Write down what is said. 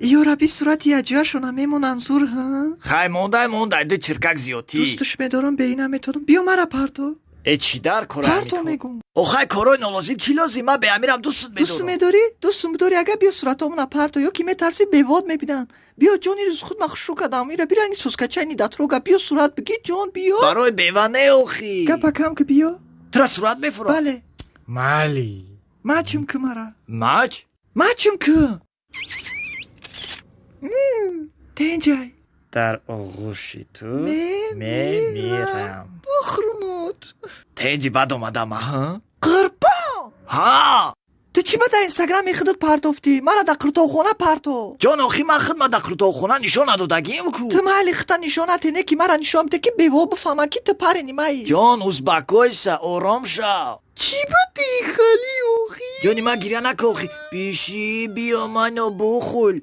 Ёраби, сурати яҷояшона мемонанд, зур, ҳа? Хай, мондай, мондай, ду чиркак зиёдтӣ. Дӯсташ медорам, бе ина метонам. Биё, мара парто. Э, чӣ дар кора? Парто мегум. Охай, корҳои нолозим чӣ лозим? Ман беамирам дӯстут Дӯст медорам. медорӣ? Дӯстум бидорӣ, ага биё, суратомона парто, ё ки метарсӣ, бевод мебинанд. Биё, ҷони, рӯзи худ ма хушрӯ кардам, ира биранги соскачайни датрога. Биё, сурат бигир, ҷон, биё. Барои бева не, охи. Гапа кам ки, биё. Тура сурат мефурам. Бале. Майли. Мачим ки мара. Мач. Мачим ки. Тенҷай. Дар оғӯши ту Мемирам. мемирам. Бухрумуд. Тенҷи, бад омадам, аҳа. Қурбон. Ҳа. Ту чӣ ба дар Инстаграми худат партофтӣ? Мара дар қуртобхона парто. Ҷон, охи, ман хидмат дар қуртобхона нишон надодагим ку. Ту майли, хита нишонате, не ки мара нишон бите, ки бево бифаҳма, ки ту парени маи. Ҷон, успокойся, ором шав. Чӣ ба дихали, охи? Ҷони ман, гиря нака, охи, биши, биё, мано бухул.